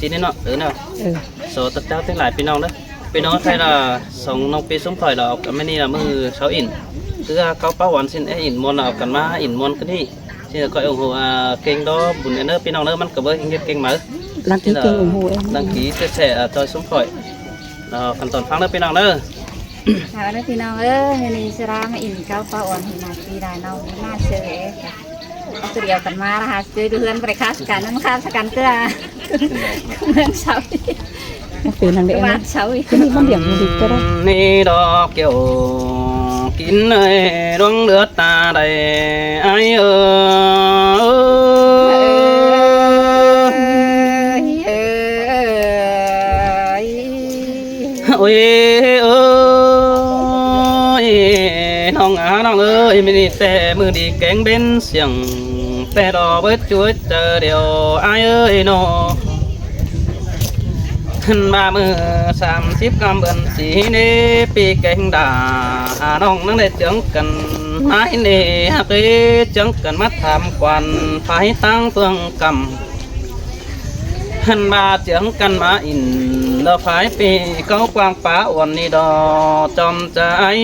ທີ່ນີ້ເນາະ ເອີເນາະ ເອີ ຂໍຕະເຈົ້າທັງຫຼາຍພີ່ນ້ອງເດີ ພີ່ນ້ອງໄທລະ ສອງນ້ອງປີຊຸມຂ້ອຍລະ ເອົາກັນມື້ນີ້ລະ ມື້ເຊົ້າອິນ ຄືເກົ່າປ້າຫວັນຊິນແອອິນມ່ວນລະ ເອົາກັນມາອິນມ່ວນກັນນີ້ ຊິຂ້ອຍອົງໂຫ ອ່າ ເກັ່ງດອກບຸນເດີພີ່ນ້ອງເດີ ມັນກະບໍ່ເຮັດເກັ່ງມາ ລັງກີເກັ່ງອົງໂຫ ລັງກີແທ້ໆ ອ່າ ຈອຍຊຸມຂ້ອຍ ລະຂັ້ນຕອນຟັງເດີພີ່ນ້ອງເດີ ເອົາເດີພີ່ນ້ອງເອີຍ ມື້ນີ້ສະລາມາອິນເກົ່າປ້າຫວັນເຫັນໜ້າປີຫຼາຍນ້ອງ ໜ້າເຊີ ເອົາຕົວດຽວກັນມາລະຫາເຈີຢູ່ເຮືອນບໍ່ໄດ້ຄາສະກັນ ມັນຄາສະກັນເທື່ອ ເມືອງເຊົາ ເປັນນາງເດ ບ້ານເຊົາອີກ ນີ້ມັນດຽວມັນດິບກໍໄດ້ ນີ້ດອກແກ້ວກິນເອີຍ ດວງເລືອດຕາໃດ ອ້າຍເອີຍ ໂອ້ຍເອີຍ ນ້ອງອານ້ອງເອີຍ ມີແຕ່ມື້ດີແກງເບັນສຽງ ແຕ່ລໍເບີດຈົວເຈີດຽວ ອ້າຍເອີຍເນາະ ຫັ້ນວ່າມື້ສາມສິບຄ່ຳເດືອນສີ່ນີ້ ປີແກງດາ ອານ້ອງນາງໄດ້ເຈີງກັນ ອ້າຍນີ້ຮັກເອີຍ ເຈີງກັນມາຖາມຂວັນ ພາຍທາງເມືອງກຳ ຫັ້ນວ່າເຈີງກັນມາອິນ ດອກພາຍປີເກົ່າກວ້າງປາອ່ອນນີ້ດອກ ຈອມໃຈເອີຍ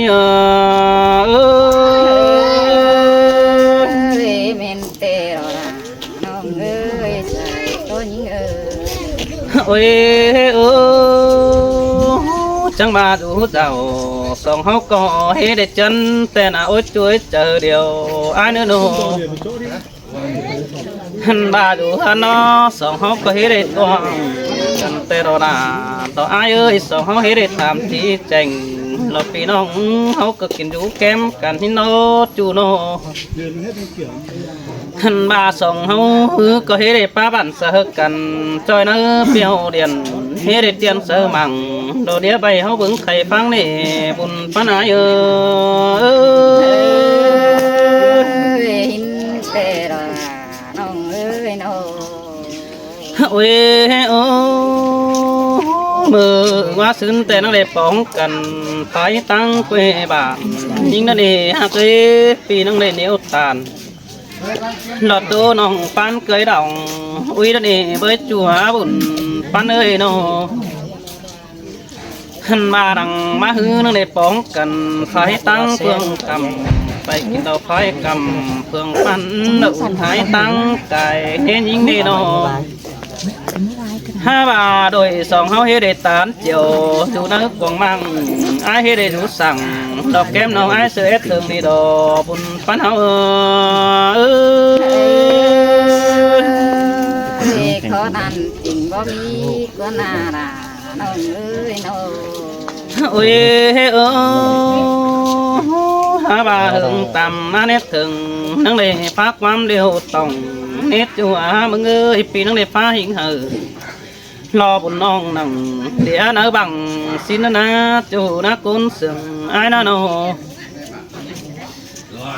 ເອີຍ ແມ່ນແຕ່ລະນ້ອງເອີຍ ໃສໂຕຍິງເອີຍ ໂອ້ຍເອີຍ ຈັ່ງວ່າດູເຈົ້າ ສອງເຮົາກໍເຮັດໄດ້ຈັນ ແຕ່ໜ້າອົດຈຸ້ຍເຈີດຽວ ອ້າຍເນີໂນ ຫັ້ນວ່າຢູ່ຫັ້ນເນາະ ສອງເຮົາກໍເຮັດໄດ້ຕ້ອງກັນແຕ່ດອກນາ ດອກອ້າຍເອີຍ ສອງເຮົາເຮັດໄດ້ຕາມທີ່ແຈ້ງ ລະພີ່ນ້ອງເຮົາກໍກິນຢູ່ແກ້ມກັນຫັ້ນເນາະ ຈູເນາະ ຫັ້ນວ່າສອງເຮົາຄືກໍເຮັດໄດ້ປະບັນສະເຫີກັນ ຈ້ອຍນະປຽວດຽນ ເຮັດໄດ້ຕຽນເສີມັງ ດອກເດຍໃບເຮົາເບິ່ງໄຂ່ຟັງນີ້ ບຸນປັນອ້າຍເອີຍ ເອີຍ ເຫັນແຕ່ລະ ນ້ອງເອີຍນ້ອງ ໂອ້ຍໂອ້ ມື້ວ່າຊືນແຕ່ນາງໄດ້ປອງກັນ ພາຍຕັ້ງເກວບານ ຍິງນັ້ນເອຮັກເອ ປີນາງໄດ້ໜຽວຕານ ລອດໂຕນ້ອງປານເກຍດອງ ອຸຍນັ້ນເອເບີຍຈົວບຸນປັນເອີຍນ້ອງ. ຫັ້ນວ່າດັງມາຮືນາງໄດ້ປອງກັນ ພາຍຕັ້ງເພື່ອງກຳ ໄປກິນເຫຼົ້າພາຍກຳເພື່ອງປັນ ອຸຍພາຍຕັ້ງກາຍເຮັດຍິງເດເນາະ. ຫາວ່າໂດຍສອງເຮົາເຮັດໄດ້ຕານຈຽວ ຢູ່ໃນກວາງມັງ ອ້າຍເຮັດໄດ້ຢູ່ສັ່ງ ດອກແກ້ມນ້ອງອ້າຍເສືອເອັດເຖິງນີ້ດອກ ບຸນປັນເຮົາເອີຍ ເອີຍ ຂໍນັ້ນຈຶ່ງບໍ່ມີກວ່າໜ້າລາ ນ້ອງເອີຍນ້ອງ. ໂອ້ຍເອີຍ ຫາວ່າເຫິງຕ່ຳມາເນັດເຖິງ ນາງໄດ້ພາຄວາມລຽວຕ້ອງ ເນັດຢູ່ຫາມຶງເອີຍ ປີນາງໄດ້ພາຫິງເຫີ ລໍບຸນນ້ອງນັ່ງ ເດຍນາບັງ ສິນນາ ຈູນາກຸນເຊື່ອງ ອ້າຍນາໂນ.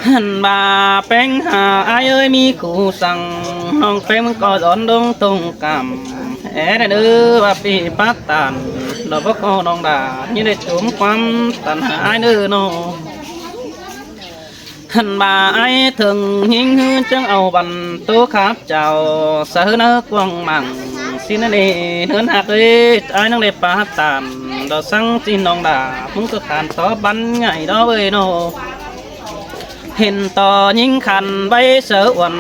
ຫັ້ນວ່າແປ້ງຫາອ້າຍເອີຍ ມີຄູສັ່ງ ນ້ອງແປ້ງມັນກໍດອນດົງຕົງກຳ ແອເດີວ່າປີປາດຕານ ດອກບໍ່ຂໍນ້ອງດາ ຍິນໄດ້ໂຈມຄວາມຕັນຫາອ້າຍເດີເນາະ. ຫັ້ນວ່າອ້າຍເຖິງຫິງຮື ຈັ່ງເອົາບັນໂຕຂາບເຈົ້າ ສະເຫີນເອົາກວາງມັງ ສິນເນເນີນຮັກເອີຍ ອ້າຍນາງໄດ້ປາດຕານ ດອກສັງຈິນນ້ອງດາ ມຶງກໍຂານຕໍ່ບັນໃຫຍ່ດອກເອີຍເນາະ. ເຫັນຕໍ່ຍິງຂັນໃບເສີອວນ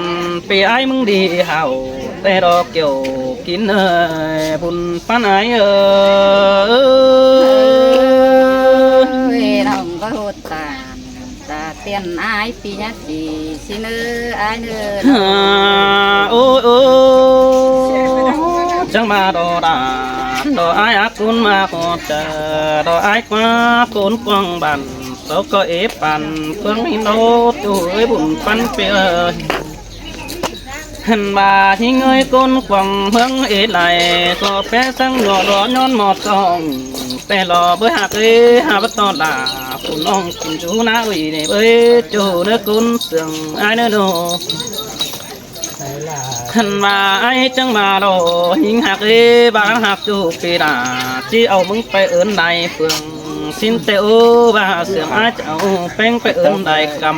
ປີອ້າຍມຶງດີເຮົາ ແຕ່ດອກກ່ຽວກິນເອີຍ ບຸນປັນອ້າຍເອີຍ ເອີຍ ນ້ອງກໍຫົດຕານ ຕາຕຽນອ້າຍປີຍາສີ ຊິເນີອ້າຍເນີ ໂອ້ຍ ໂອ້ຍ ຈັ່ງມາດອກດາ ດອກອ້າຍອາກຸນມາຂໍເຈີ ດອກອ້າຍກວ່າໂກນກວາງບັນ ເຂົາກໍເອປັນເມືອງຫີນໂດດ ໂອ້ຍ ບຸນປັນເປເອີຍ. ຫັ້ນວ່າຫິງເອີຍ ໂກນກວາງເມືອງເອໄລ ກໍແປສັງຍໍລໍຍ້ອນໝໍດຊອງ ແຕ່ລໍເບີຍຮັກເອີຍ ຫາບໍ່ຕອດລາ ຜູ້ນ້ອງກິນຢູ່ນາອຸຍນີ້ເບີຍ ໂຈເນີກຸນເຊື່ອງອ້າຍເນີໂນ. ຫັ້ນວ່າອ້າຍຈັ່ງມາລໍຫິງຮັກເອີຍ ບ້ານຮັກຈູປີດາ ຊິເອົາມຶງໄປເອີ້ນນາຍເຟືອງ ສິນແຕ່ໂອວ່າເຊື່ອງ ອ້າຍຈະເອົາແປ້ງໄປເອີ້ນນາຍກຳ.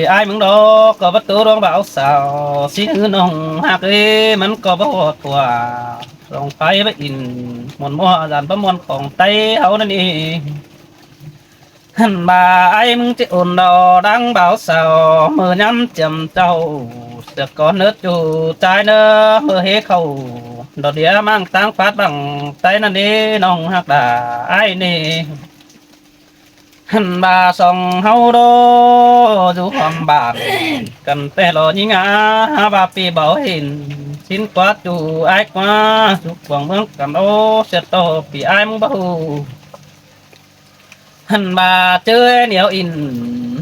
ອ້າຍມຶງດອກກໍບໍ່ໂຕດວງບ່າວສາວ ຊິຄືນ້ອງຮັກເອີຍ ມັນກໍບໍ່ຮອດຕົວ ລອງໄປໄປອິນ ມ່ວນມົວອາຈານປະມວນຂອງໄຕເຮົານັ້ນເອງ. ຫັ້ນວ່າອ້າຍມຶງຊິໂອນດອກດັງບ່າວສາວ ເມື່ອຍາມຈຳເຈົ້າ ສະກ່ອນເນີດຢູ່ຈາຍເນີ ເມື່ອເຮເຂົ້າ ດອກເດຍມັງຕາງຟາດບັງໄຕນັ້ນເດ ນ້ອງຮັກດາອ້າຍເນ. ຫັ້ນວ່າສອງເຮົາໂດຢູ່ຮ່ວມບ້ານກັນແຕ່ລໍຍິງອາ ຫາວ່າປີເບົາເຫັນ ຊິນກວາດຢູ່ອ້າຍກວ່າ ສຸກຂວາງເມືອງກັນໂອ ເສຍຕໍ່ປີອ້າຍມຶງບໍ່ຮູ້. ຫັ້ນວ່າເຈີແນວອິນ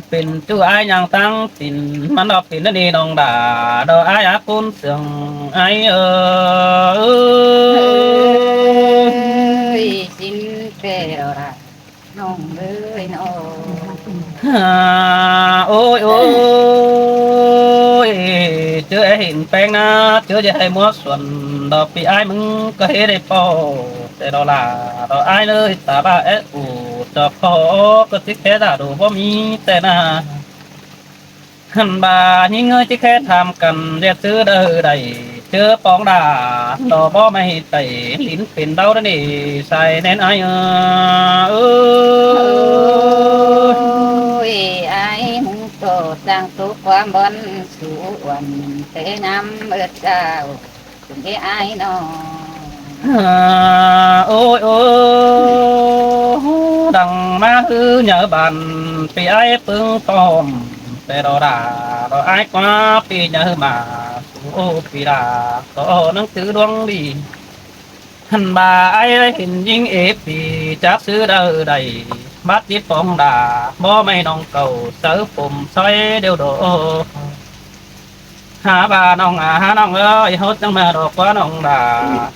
ເປັນຈູອ້າຍຍ່າງຕັ້ງຕິນ ມັນດອກເປັນອັນນີ້ນ້ອງດາ ດອກອ້າຍອາຄູນເຊື່ອງອ້າຍເອີຍ ຊິນແຕ່ລະ ນ້ອງເອີຍນ້ອງ ໂອ້ຍ ໂອ້ຍ ເຈີເຫັນແປງນາ ເຈີຈະໃຫ້ໝົດສ່ວນ ດອກປີອ້າຍມຶງກໍເຮັດໄດ້ພໍ ແຕ່ດອກຫຼ້າ ດອກອ້າຍເລີຍ ຕາບ້າແອດອູດ ດອກຂໍກໍຊິແຄ່ດາດູບໍ່ມີແຕ່ນາ. ຫັ້ນວ່າຍິງເອີຍ ຊິແຄ່ຖາມກັນ ແລະຊື້ເດີໃດ ເຈີປອງດາ ດອກບໍ່ໄມ່ໃຈ ຫຼິ້ນເປັນເດົາເດີນີ້ ສາຍແໜ້ນອ້າຍເອີຍ ໂອ້ຍ ອ້າຍຫຸງໂຕສ້າງໂຕຄວາມບ່ອນ ສູ່ອວນແຕ່ຍາມເອີດເຊົ້າ ເປັນເດອ້າຍນ້ອງ ໂອ້ຍ ໂອ້ຍ ດັງມາຄືຍາວບານ ປີອ້າຍປຶງພ້ອມ ແຕ່ດອກດາ ດອກອ້າຍກວ່າ ປີຍາວມາ ໂອ້ ປີດາ ກໍໜັງສືດວງດີ. ຫັ້ນວ່າອ້າຍໄດ້ເຫັນຍິງເອປີ ຈັກຊື່ເດີໃດ ບາດຈິດປອງດາ ບໍ່ໄມ່ນ້ອງເກົ່າ ເສີຜົມຊອຍດຽວດອກ ຫາວ່ານ້ອງອາ ຫານ້ອງເອີຍ ເຮົາຈັ່ງມາດອກກວ່ານ້ອງດາ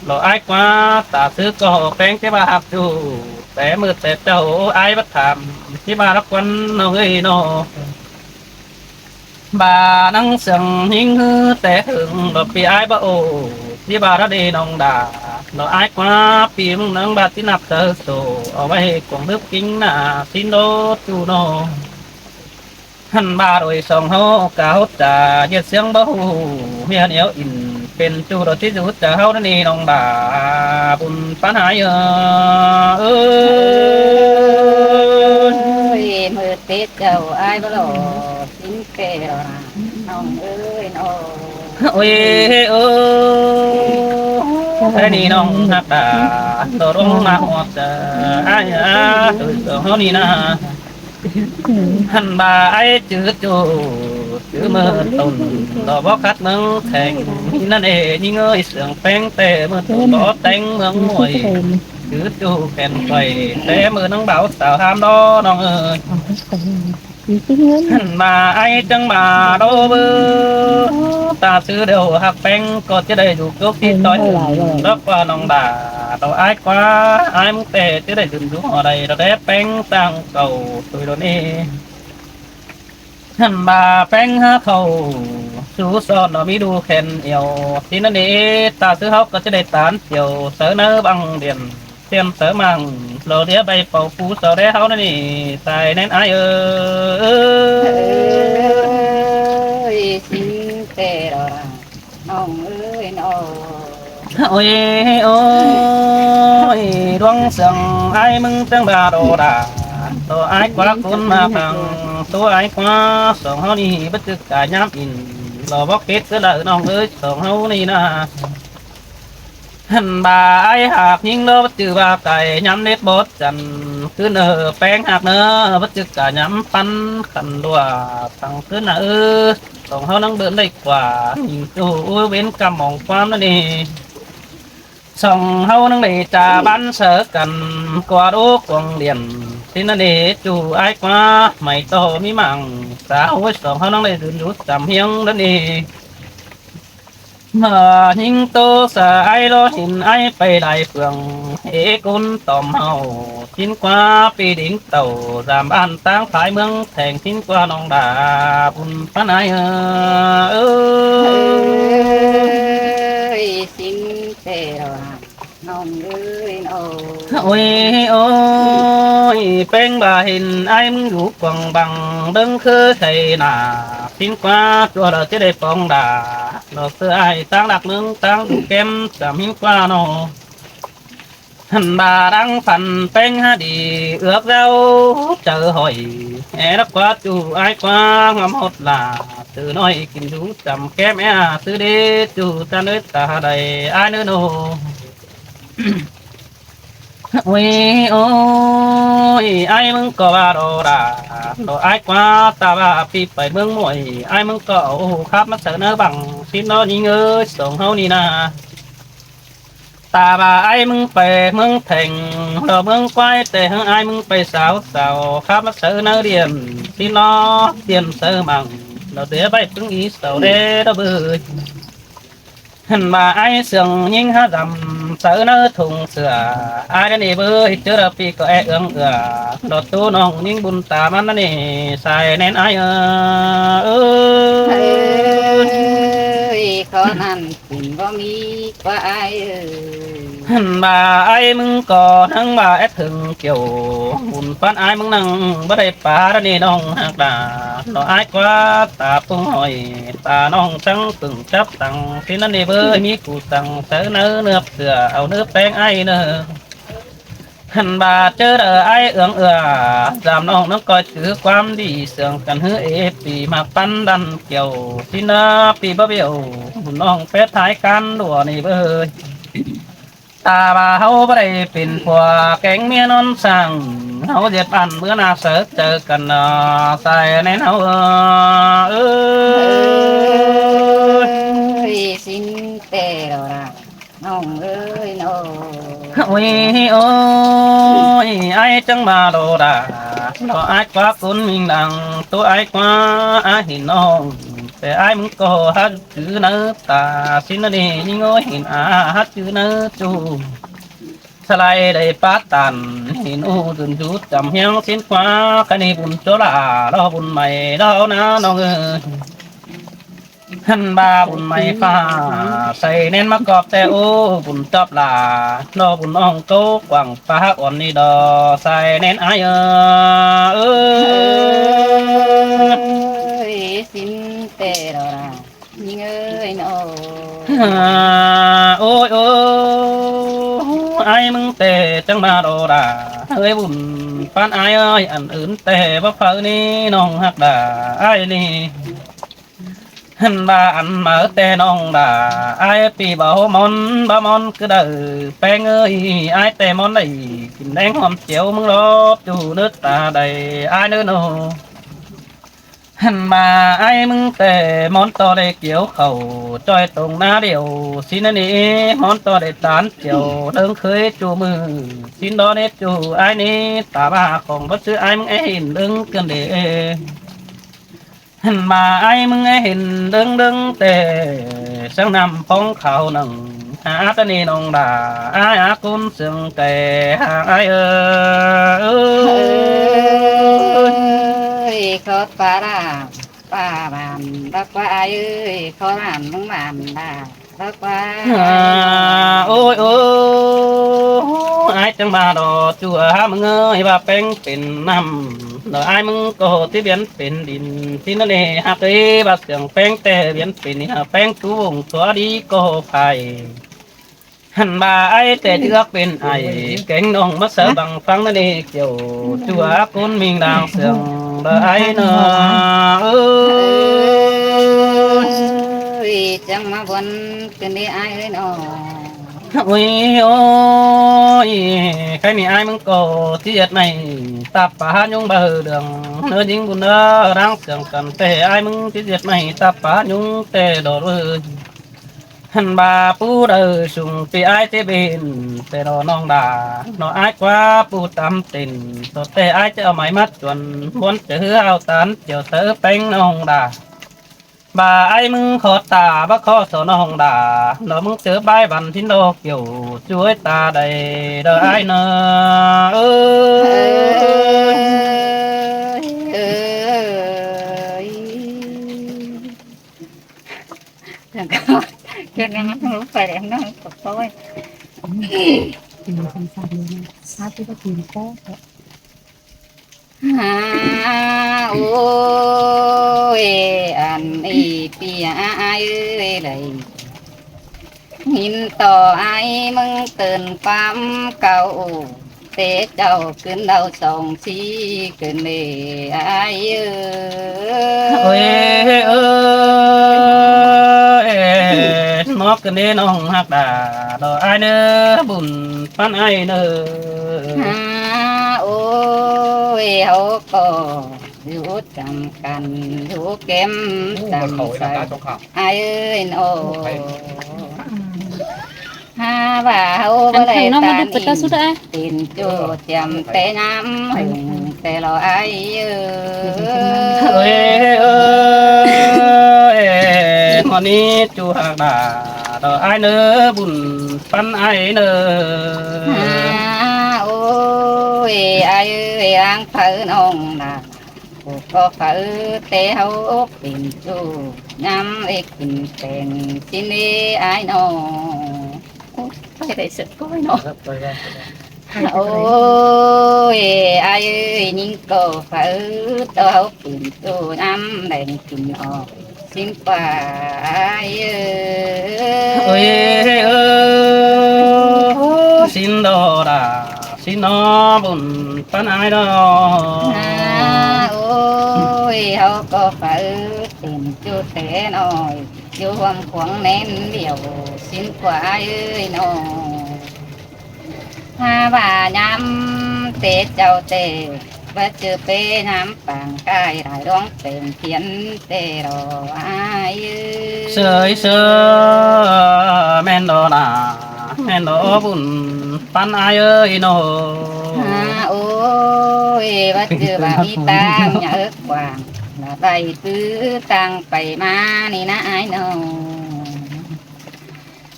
ດອກອ້າຍກວ່າ ຕາຊື່ກໍແປງທີ່ວ່າຮັກຢູ່ ແຕ່ມື້ແຕ່ເຊົ້າ ອ້າຍບັດຖາມ ທີ່ວ່າລັກວັນນ້ອງເອີຍນ້ອງ ບານັງເສຍງຍິງຮືແຕ່ເຫິງ ດອກປີອ້າຍບໍ່ໂອ ທີ່ວ່າລະເດນ້ອງດາ ດອກອ້າຍກວ່າ ປີມຶງນາງບາດທີ່ນັບເຕີໂຕ ເອົາໄວ້ກົງລຶກກິງໜ້າ ຊິນໂດດຢູ່ນອ ຫັ້ນວ່າໂດຍສອງເຮົາກະຫົດຈາ ຢຽດສຽງບໍ່ຮູ້ ເມຍແນວອິນ ເປັນຈູດອກທີ່ຢູ່ຈາເຮົານັ້ນນີ້ນ້ອງດາ ບຸນປານຫາຍເອີຍ ເອີຍ ມືເຕເຈົ້າອ້າຍບໍ່ຫຼໍ່ ຊິນແກ່ລະນ້ອງເອີຍນ້ອງ ໂອ້ຍ ໂອ້ຍ ແທ້ນີ້ນ້ອງຮັກດາ ໂຕລົງມາຮອດຈາອ້າຍອາ ໂດຍສອງເຮົານີ້ນາ ຫັ້ນວ່າອ້າຍຈື່ຈູດ ຈື່ເມີຕົ້ນ ດອກບໍ່ຂັດເມືອງແຂງ ນີ້ນັ້ນເອ ຍິງເອີຍ ເສຍງແປງແຕ່ເມີຕົ້ນ ບໍ່ແຕ່ງເມືອງມວຍ ຈື່ຈູແຂນໄຂວ້ ແຕ່ເມີນາງບ່າວສາວຖາມດອກນ້ອງເອີຍ ຫັ້ນວ່າອ້າຍຈັ່ງວ່າດອກເບີ ຕາຊື່ດຽວຮັກແປງ ກໍຈະໄດ້ຢູ່ຈົກທີ່ຕ້ອຍ ດອກວ່ານ້ອງດາ ດອກອ້າຍກວ່າ ອ້າຍມຶງແຕ່ຈະໄດ້ຢືນຢູ່ຫໍໃດ ດອກແດ່ແປງຕ່າງເກົ່າ ໂດຍດອນເອ ຫັ້ນວ່າແປງຫາເຂົ້າສູ່ສອນ ເນາະມີດູແຂນອຽວ ທີ່ນັ້ນເອ ຕາຊື່ເຮົາກໍຈະໄດ້ຕານທ່ຽວ ເສີໃນບັງດຽນ ຕຽມເສີມັງ ໂລເດຍໃບເປົ່າປູເສົາແດ່ເຮົານັ້ນນີ້ ຕາຍແໜ້ນອ້າຍເອີຍ ເອີຍ ຊິງແຕ່ລະ ນ້ອງເອີຍນ້ອງ ໂອ້ຍ ໂອ້ຍ ດວງເສຍງອ້າຍມຶງຈັ່ງບາໂດດາ ໂຕອ້າຍກວ່າຄົນມາຟັງ ໂຕອ້າຍກວ່າສອງເຮົານີ້ ບໍ່ຈື່ກາຍຍາມອິນ ລອບໍ່ເກັດຄືລະນ້ອງເອີຍ ສອງເຮົານີ້ນາ ຫັ້ນບາອ້າຍຫາກຍິງໂລ ຈື່ວ່າກາຍຍາມເລັບບົດຈັນ ຄືເນີແປງຫາກເນີ ບໍ່ຈື່ກາຍຍາມປັນຂັນດ້ວຍ ຟັງຄືນາເອີຍ ສອງເຮົານັ່ງເບິ່ນໄດ້ກວ່າ ຍິງໂຕເວນກຳໝອງຄວາມນັ້ນເອ ສອງເຮົານັ່ງໄດ້ຈາບ້ານເສີກັນ ກວ່າໂດກວາງຫຼຽນ ທີ່ນັ້ນເອ ຈູອ້າຍກວ່າ ໄໝໂຕມີມັງ ສາໂຫຍ ສອງເຮົານັ່ງໄດ້ຢືນຢູ່ຈຳຮຽງນັ້ນເອ ເມື່ອຍິງໂຕສາອ້າຍ ລໍເຫັນອ້າຍໄປຫຼາຍເຟືອງ ເອກຸນຕອມເຮົາ ຊິນກວ່າປີດິງເຕົາ ສາມບ້ານຕ່າງພາຍເມືອງແຂງ ຊິນກວ່ານ້ອງດາ ບຸນປານອາຍເອີຍ ເອີຍ ຊິນແຕ່ລະ ນ້ອງເອີຍນ້ອງ. ໂອ້ຍ ໂອ້ຍ ແປ້ງບໍ່ເຫັນອ້າຍມຶງຢູ່ກວາງບັງ ເບິ່ງຄືໄທນາ ປິ່ນກວ່າຕົວລະຈະໄດ້ປອງດາ ດອກເສືອອ້າຍຕ່າງຫຼັກເມືອງຕ່າງຢູ່ແກ້ມ ສາມຫິ້ງກວ່ານ້ອງ. ຫັ້ນບາດາງຝັນແປ້ງຫາດີເອືອກເຈົ້າເຈີຫອຍ ແອດັກກວ່າຈູອ້າຍກວ່າງາມຫົດຫຼາ ເຕີນ້ອຍກິນຢູ່ຈຳແກ້ມແອຫາຊື້ເດຈູຕາເນີດຕາໃດອ້າຍເນີໂນ. ໂອ້ຍ ໂອ້ຍ ອ້າຍມຶງກໍວ່າດໍດາ ດອກອ້າຍກວ່າຕາວ່າປີໄປເມືອງມວຍ ອ້າຍມຶງກໍເອົາຄາບມາໃສ່ໃນບັງ ຊິນນອນຍິງເອີຍ ສອງເຮົານີ້ນາ. ຕາວ່າອ້າຍມຶງໄປເມືອງແທງ ລອເມືອງກວາຍ ແຕ່ຫາກອ້າຍມຶງໄປສາວສາວ ຄາບມາໃສ່ໃນດຽນ ຊິນອດດຽນໃສ່ມັງ ລອເດໃບປຶງອີເສົາແດ່ດອກເບີຍ. ຫັ້ນວ່າອ້າຍເຊື່ອງຍິງຫາດຳ ໃສ່ໃນຖົງເສືອ ອ້າຍນັ້ນນີ້ເບີຍ ເຈີລະປີກໍແອເອື້ອງເອື້ອ ລອໂຕນ້ອງຍິງບຸນຕາມັນນັ້ນນີ້ ສາຍແໜ້ນອ້າຍເອີຍ. ເອີຍ ຂໍນັ້ນ ບຸນບໍ່ມີກວ່າອ້າຍເອີຍ. ຫັ້ນວ່າອ້າຍມຶງກໍນັ່ງວ່າແອດເຖິງກ່ຽວ ບຸນປານອ້າຍມຶງນັ່ງບໍ່ໄດ້ປາດນີ້ນ້ອງຮັກດາ ນ້ອງອ້າຍກວ່າຕາປຸງຫອຍ ຕານ້ອງຈັ່ງປຶງຈັບຕັງ ຊິນັ້ນນີ້ເບີຍ ມີກູສັງໃສ່ເນື້ອເນື້ອເສືອ ເອົາເນື້ອແປ້ງອ້າຍເນີ. ຫັ້ນວ່າເຈີເດີອ້າຍເອື້ອງເອື້ອ ຈາມນ້ອງນ້ອງກໍຈື່ຄວາມດີ ເຊື່ອງກັນຮືເອປີ ມັກປັນດັນກ່ຽວ ຊິນາປີບໍ່ບຽວ ບຸນນ້ອງແປດທ້າຍການດັວນີ້ເບີຍ. ຕາວ່າເຮົາບໍ່ໄດ້ເປັນຜົວແກງເມຍນອນສ້າງ ເຮົາເຈັບອັນເມື່ອໜ້າເສີກເຈີກັນນາ ສາຍແໜ້ນເຮົາເອີຍ. ເອີຍ ຊິນແຕ່ດອກລະ ນ້ອງເອີຍນ້ອງ. ໂອ້ຍ ໂອ້ຍ ອ້າຍຈັ່ງມາໂລດາ ດອກອ້າຍກວ່າກຸນມິງດັງ ໂຕອ້າຍກວ່າອາເຫັນນ້ອງ ແຕ່ອ້າຍມຶງກໍຮັກຈື່ໃນຕາ ຊິນນະນີຍິງໂອຍເຫັນອາຮັກຈື່ໃນຈູ ສະໄລໄດ້ປາດຕັນ ເຫັນອູຈົນຈູດຈຳຮຽງ ຊິນຂວາຄະນີບຸນໂຈລາ ລໍບຸນໃໝ່ລໍນານ້ອງເອີຍ. ຫັ້ນບາບຸນໃໝ່ຟ້າ ໃສ່ແໜ້ນມາກອບແຕ່ໂອ ບຸນຕອບຫຼາ ລໍບຸນອ່ອງໂຕກວ້າງປາອ່ອນນີ້ດໍ ໃສ່ແໜ້ນອ້າຍເອີຍ. ເອີຍ ຊິນແຕ່ດອລາ ຍິງເອີຍນ້ອງ. ໂອ້ຍ ໂອ້ຍ ອ້າຍມຶງແຕ່ຈັ່ງມາດອລາ ເອີຍບຸນປານອ້າຍເອີຍ ອັນອື່ນແຕ່ບໍ່ເຝົ້ານີ້ນ້ອງຮັກດາອ້າຍນີ້. ຫັ້ນວ່າອັນມາແຕ່ນ້ອງດາ ອ້າຍປີເບົາມອນ ເບົາມອນຄືໃດແປ້ງເອີຍ ອ້າຍແຕ່ມອນໄດ້ ກິນແດງຫອມຈຽວມຶງລອບຢູ່ເນີຕາໃດ ອ້າຍເນີໂນ. ຫັ້ນວ່າອ້າຍມຶງແຕ່ມອນຕໍ່ໄດ້ກ່ຽວເຂົ້າ ຈ້ອຍຕົງນາດຽວ ຊິນນະນີມອນຕໍ່ໄດ້ຕານຈຽວ ເດີງເຄີຍຈູມື ຊິນດອເນດຈູອ້າຍນີ້ ຕາວ່າຂອງບໍ່ຊື້ອ້າຍມຶງແອເຫັນເດີງເກີນເດ. ຫັ້ນວ່າອ້າຍມຶງແອເຫັນເດີງເດີງແຕ່ ສັງນ້ຳພອງຂາວໜຶ່ງ ຫາຕານີ້ນ້ອງດາ ອ້າຍອາກຸນເຊິ່ງແຕ່ຫາອ້າຍເອີຍ. ເອີຍ ຂໍປາລາ ປາບານດອກວ່າອ້າຍເອີຍ ຂໍຫຼານມຶງບານດາດອກວ່າ. ໂອ້ຍ ໂອ້ຍ ອ້າຍຈັ່ງມາດອກຈົວຫາມຶງເອີຍ ວ່າແປ້ງເປັນນ້ຳ ດອກອ້າຍມຶງກໍທີ່ວຽນເປັນດິນ ທີ່ນັ້ນເອຮັກເອີຍ ວ່າເສຍງແປ້ງແຕ່ວຽນເປັນນີ້ ຫາແປ້ງຕູວົງຕົວດີກໍໄພ. ຫັ້ນວ່າອ້າຍແຕ່ເລືອກເປັນອ້າຍ ແກງນ້ອງມາເສີບັງຟັງນັ້ນເອ ກ່ຽວຈົວກຸນມິງດາງເຊື່ອງເດີອ້າຍເນີ. ເອີຍ ຈັ່ງມາວົນຄືນເດອ້າຍເອີຍນ້ອງ. ໂອ້ຍ ໂອ້ຍ ໃຄນີ້ອ້າຍມຶງກໍຊິເຮັດໃຫ້ ຕັບປາຫາຍຸງເບີເດືອງ ເນີຍິງບຸນເດີ ດາງເຊື່ອງກັນແຕ່ອ້າຍມຶງຊິເຮັດໃຫ້ ຕັບປາຫາຍຸງແຕ່ດອກເອີຍ. ຫັ້ນວ່າປູເດີ ຊຸງປີອ້າຍເຕເບນ ແຕ່ດອກນ້ອງດາ ນ້ອງອ້າຍກວ່າປູຕຳເຕັນ ໂຕແຕ່ອ້າຍຈະເອົາໄມ້ມັດຈວນ ບອນຈະເຮືອເອົາຕານ ຈຽວເຕີແປ້ງນ້ອງດາ ບາອ້າຍມຶງຂໍຕາ ບາຂໍສອນນ້ອງດາ ນ້ອງມຶງເຕີບາຍວັນທິນດອກກ່ຽວ ຊ່ວຍຕາໄດ້ເດີອ້າຍເນີ. ເອີຍ ເອີຍ ເຮັດຫຍັງມັນລົງໄປແລ້ວນ້ອງກໍປ່ອຍ. ເປັນສັນໆເລີຍນະ ຫາຄືວ່າຕີນໂປ້ ຫາ ໂອ້ຍ ອັນນີ້ເປຍອ້າຍເອີຍ ໄດ້ຍິນຕໍ່ອ້າຍມຶງເຕືອນຄວາມເກົ່າ ແຕ່ເຈົ້າຄືນເລົ່າສອງສີ່ຄືນເດອ້າຍເອີຍ ໂອ້ຍ ເອີຍ ມອກຄືນເດນ້ອງຮັກດາ ດອກອ້າຍເນີ ບຸນປັນອ້າຍເນີ ຫາ ໂອ້ຍ ເຮົາກໍ ຢູ່ຈຳກັນ ຢູ່ເກັມຈຳໃສ ອ້າຍເອີຍໂນ ຫາວ່າເຮົາບໍ່ໄດ້ຕານອີກ ເປັນໂຈຈຳແຕ່ຍາມຫຶງແຕ່ລອອ້າຍເອີຍ ເອີຍ ເອີຍ ມື້ນີ້ຈູຮັກດາ ດອກອ້າຍເນີ ບຸນປັນອ້າຍເນີ ຫາ ໂອ້ຍ ອ້າຍເອີຍ ອາງເພີນ້ອງນາ ຜູ້ກໍເຝົ້າແຕ່ເຮົາເປັນຊູ້ ຍາມເອກກິນແປງຊິນເອອ້າຍນ້ອງ ໂອ້ຍ ໄປໄດ້ສະກ້ອຍເນາະ ໂອ້ຍ ອ້າຍເອີຍ ຍິງກໍເຝົ້າຕໍ່ເຮົາເປັນຊູ້ ຍາມແລງກິນອອກ ຊິນກວ່າອ້າຍເອີຍ ໂອ້ຍ ເອີຍ ຊິນດອດາ ຊິນນໍບຸນປັນອ້າຍດອກ ຫາ ໂອ້ຍ ເຮົາກໍເຝົ້າເປັນຈູແຕ່ນ້ອຍ ຢູ່ຮ່ວມຂວງແໜ້ນດຽວ ຊິນກວ່າອ້າຍເອີຍນ້ອງ ຫາວ່າຍາມແຕ່ເຈົ້າແຕ່ ວ່າຈື່ເປຍາມປາງກາຍ ຫຼາຍດວງແສງພຽນແຕ່ລໍອ້າຍເອີຍ ເຊີຍ ເຊີຍ ແມ່ນດອກຫຼ້າ ແມ່ນດອກບຸນປັນອ້າຍເອີຍໂນ ຫາ ໂອ້ຍ ວ່າຈື່ວ່າມີຕາງຍາເອິກກວ້າງ ລະໄດ້ຄືຕາງໄປມານີ້ນະອ້າຍນ້ອງ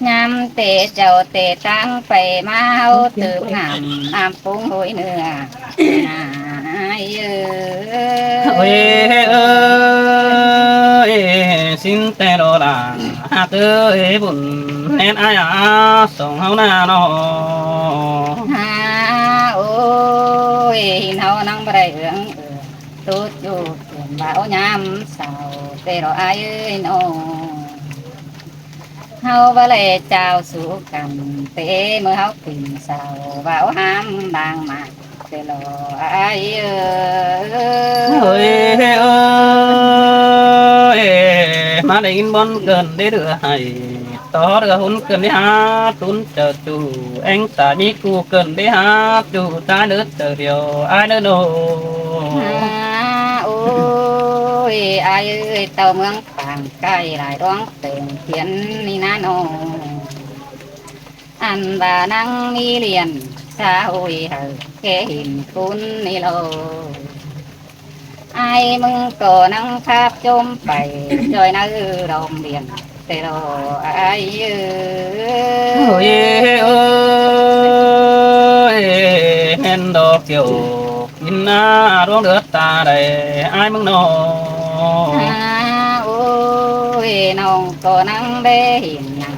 ຍາມແຕ່ເຈົ້າແຕ່ຕາງໄປມາ ເຮົາຕື່ມນ້ຳ ນ້ຳປຸງໂຮຍເນື້ອ ອ້າຍເອີຍ ເອີຍ ເອີຍ ຊິນແຕ່ດອກຫຼ້າ ຮັກເອີຍບຸນແໜ້ນອ້າຍອາ ສອງເຮົານານ້ອງ ຫາ ໂອ້ຍ ເຮົານັ່ງບໍ່ໄດ້ເອື້ອງເອີ ຕູດຢູ່ເປັນເວົ້າຍາມເຊົ້າ ແຕ່ດອກອ້າຍເອີຍນ້ອງ ເຮົາບໍ່ໄດ້ເຈົ້າສູ່ກັນ ແຕ່ເມື່ອເຮົາເປັນສາວ ເວົ້າຫ້າມບາງມາ ແຕ່ລໍອ້າຍເອີຍ ເອີຍ ມາໄດ້ຍິນບ່ອນເກີນໄດ້ເຫຼືອໃຫ້ ຕໍ່ເຫຼືອຮຸນເກີນໄດ້ຫາຕຸນເຈົ້າຈູ້ ແອງສາມີກູ່ເກີນໄດ້ຫາຈູ້ ຕາຍເດີເຈົ້າດຽວອ້າຍເດີໂນ ຫາ ໂອ້ຍ ອ້າຍເອີຍ ເຕົ້າເມືອງ ປາງກາຍຫຼາຍດວງເປັນພຽນນີ້ນານ້ອງ ອັນວ່ານາງມີຫຼຽນສາໂຫຍ ເຮົາແຄ່ເຫັນຄຸນນີ້ລອ ອ້າຍມຶງກໍນັ່ງຄາບຈົມໄປ ຈ່ອຍນາເອີດອງຫຼຽນ ແຕ່ລໍອ້າຍເອີຍ ໂອ້ຍ ເອີຍ ແມ່ນດອກກ່ຽວ ກິນນາດວງເດືອດຕາໄດ້ອ້າຍມຶງນ້ອງ ຫາ ໂອ້ຍ ນ້ອງກໍນັ່ງແບເຫັນຫຍັງ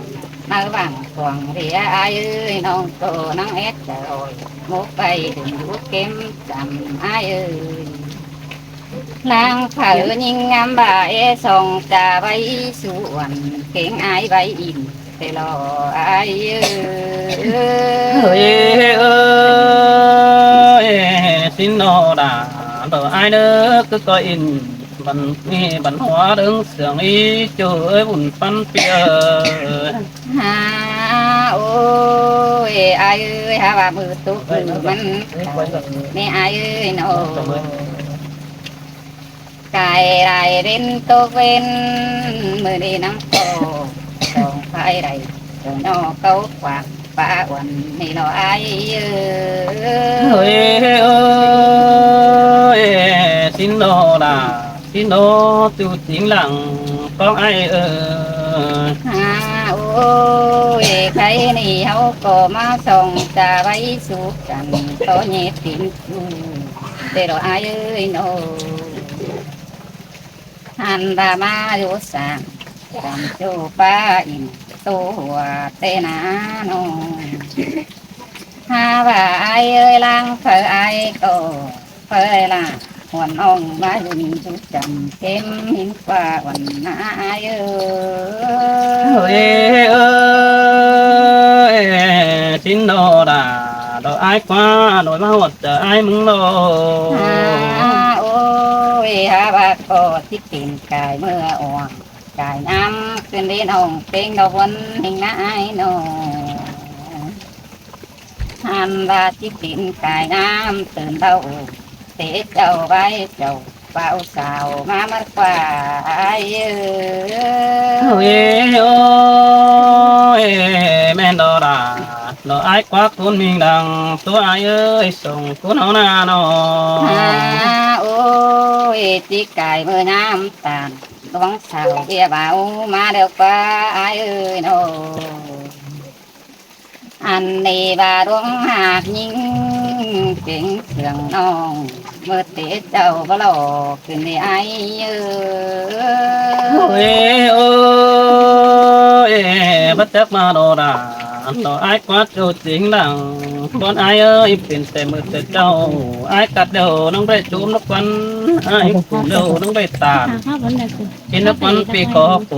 ມາຫວັງຂວາງເດອ້າຍເອີຍ ນ້ອງກໍນັ່ງແອດຈະອອຍ ໝົກໄປເຖິງຢູ່ເກັມຈຳອ້າຍເອີຍ ນາງເຜີຍິງງາມບ່າເອ ສ່ອງຈາໄວ້ສວນ ເກັ່ງອາຍໄວ້ອີກ ແຕ່ລໍອ້າຍເອີຍ ເອີຍ ເອີຍ ຊິນໂນດາ ດອກອ້າຍເນີ ຄືກໍອິນ ບັນນີ້ບັນຫົວເດີງເສືອງອີຈູເອີຍ ບຸນປັນເປຍ ຫາ ໂອ້ຍ ອ້າຍເອີຍ ຫາວ່າມືຕຸກມືມັນ ແມ່ອ້າຍເອີຍໂນ ກາຍຫຼາຍເວັນຕົກເວັນ ມື້ນີ້ນຳໂຕ ສອງພາຍໄດ້ ໂຕນອເກົາຂວາງ ປາອ້ວນນີ້ລອອ້າຍເອີຍ ເອີຍ ເອີຍ ຊິນໂນລາ ຊິນໂນ ຕູຈິງຫຼັງຂອງອ້າຍເອີຍ ຫາ ໂອ້ຍ ໄຄນີ້ເຮົາກໍມາສ່ອງຈາໄວ້ສູ່ກັນ ຕໍ່ເຍຕິນ ເດອອ້າຍເອີຍໂນ ຫັນວ່າມາຢູ່ສາມ ຕາມໂຈປາອິນ ໂຕຫົວເຕນານ້ອງ ຫາວ່າອ້າຍເອີຍ ລາງເຜີອ້າຍກໍເຜີລະ ຫວນນ້ອງມາຢູ່ນີ້ຢູ່ຈຳເຕັມຫິນກວ່າວັນນາອ້າຍເອີຍ ເອີຍ ເອີຍ ຊິນໂນດາ ດອກອ້າຍກວ່າ ໂດຍມາຮອດຈະອ້າຍມຶງໂລ ຫາ ໂອ້ຍ ຫາວ່າກໍຊິເປັນກາຍເມື່ອອ່ອນ ກາຍງາມຂຶ້ນເດນ້ອງເປັງດອກວັນແຫ່ງນາອ້າຍນ້ອງ ຫັ້ນວ່າຊິເປັນກາຍງາມຕື່ນເບົາ ເຕເຈົ້າໄວ້ເຈົ້າບ່າວສາວມາມັດກວ່າອ້າຍເອີຍ ໂອ້ຍ ໂອ້ຍ ແມ່ນດອກດາ ດອກອ້າຍກວ່າຄຸນມິງດັງ ຕົວອ້າຍເອີຍ ສົ່ງຄຸນເຮົານານ້ອງ ຫາ ໂອ້ຍ ຊິກາຍເມື່ອຍາມຕານ ດວງສາວເບຍບ່າວມາແລ້ວກວ່າອ້າຍເອີຍນ້ອງ ອັນນີ້ວ່າດວງຫາກຍິງເກັ່ງເຊື່ອງນ້ອງ ເມື່ອເຕເຈົ້າບໍ່ຫຼໍ່ຂຶ້ນໄດ້ອ້າຍເອີຍ ໂອ້ຍ ໂອ້ຍ ບໍ່ຈັກມາດອກດາ ດອກອ້າຍກວ່າໂຕຈິງດັງ ບ່ອນອ້າຍເອີຍ ເປັນແຕ່ມື້ແຕ່ເຊົ້າ ອ້າຍກັດແລ້ວນ້ອງໄດ້ຈູມນກວັນ ອ້າຍກຸມແລ້ວນ້ອງໄດ້ຕານ ເຫັນນກວັນປີກອໂກ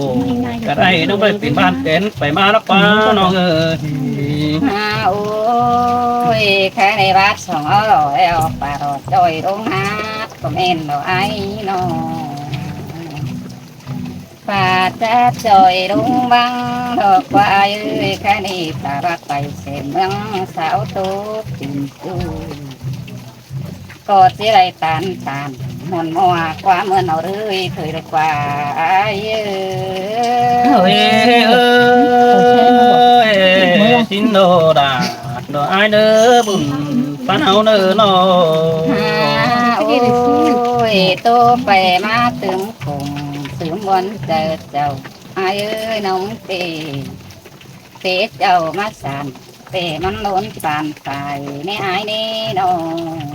ກັດອ້າຍນ້ອງໄດ້ປີນບ້ານເປັນ ໄປມານກວ່ານ້ອງເອີຍ ຫາ ໂອ້ຍ ແຄ່ໃນບາດສອງເອົາຫຼໍ່ແລ້ວ ປາດອກຈ່ອຍລົງຫາດ ກໍແມ່ນດອກອ້າຍນ້ອງ ປາດຈັບຈ່ອຍລົງວັງດອກກວ່າເອີຍ ຄະນີ້ຕາລັກໄປເສນເມືອງສາວໂຕເປັນຈູ ກໍຊິໄດ້ຕານຕານມ່ວນມົວ ຄວາມເມີນເອົາເລີຍເຜີຍໄດ້ກວ່າອ້າຍເອີຍ ເອີຍ ເອີຍ ຊິນໂນດາ ດອກອ້າຍເດີ ບຸນປານເຮົາເດີນ້ອງ ຫາ ໂອ້ຍ ໂຕໄປມາຕື່ມຄົງ ຕື່ມບ່ອນໃຈເຈົ້າ ອ້າຍເອີຍ ນ້ອງເຕ ເຕເຈົ້າມາສານ ເຕມັນໂລນປານຕາຍ ແນ່ອ້າຍແນ່ນ້ອງ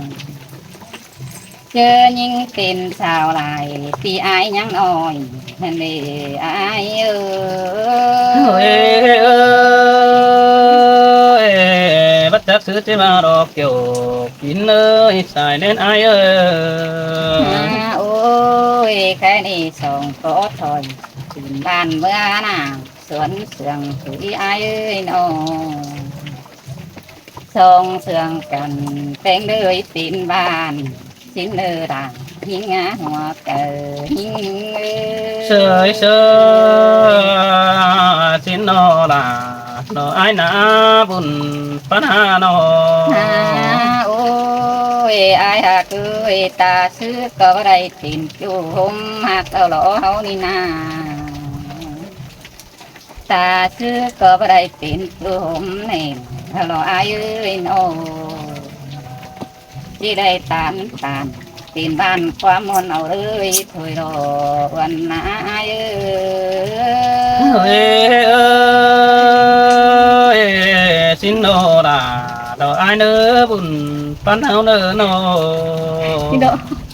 ເຈີຍິງເປັນສາວຫຼາຍ ທີ່ອ້າຍຍັງນ້ອຍ ຫັ້ນເດອ້າຍເອີຍ ເອີຍ ເອີຍ ບໍ່ຈັກຊື່ຊິວ່າດອກກ່ຽວ ກິນເອີຍ ສາຍແລ່ນອ້າຍເອີຍ ຫາ ໂອ້ຍ ແຄ່ນີ້ສອງກໍຖອຍ ຂຶ້ນບ້ານເມືອນາ ສວນເຊື່ອງຄືອ້າຍເອີຍນ້ອງ ສອງເຊື່ອງກັນ ແປງເດີຍຕີນບ້ານ ຊິນເດີດາ ຫິງຫາຫົວເກີ ຫິງເອີຍ ເຊີຍ ເຊີຍ ຊິນໂນລາ ໂນອ້າຍນາບຸນປານຫານ້ອງ ຫາ ໂອ້ຍ ອ້າຍຫາກເອີຍ ຕາຊື່ກໍບໍ່ໄດ້ຕີນຈຸ່ມ ຫາກເອົາຫຼໍເຮົານີ້ນາ ຕາຊື່ກໍບໍ່ໄດ້ເປັນໂຕຫົມແນ່ນ ເຮົາລອອ້າຍເອີຍນ້ອງ ຊິໄດ້ຕານຕານ ເປັນບ້ານຄວາມມ່ວນເອົາເລີຍ ຖ້ວຍລໍວັນນາອ້າຍເອີຍ ເອີຍ ເອີຍ ຊິນໂນລາ ດອກອ້າຍເນີ ບຸນປັນເຮົາເນີນ້ອງ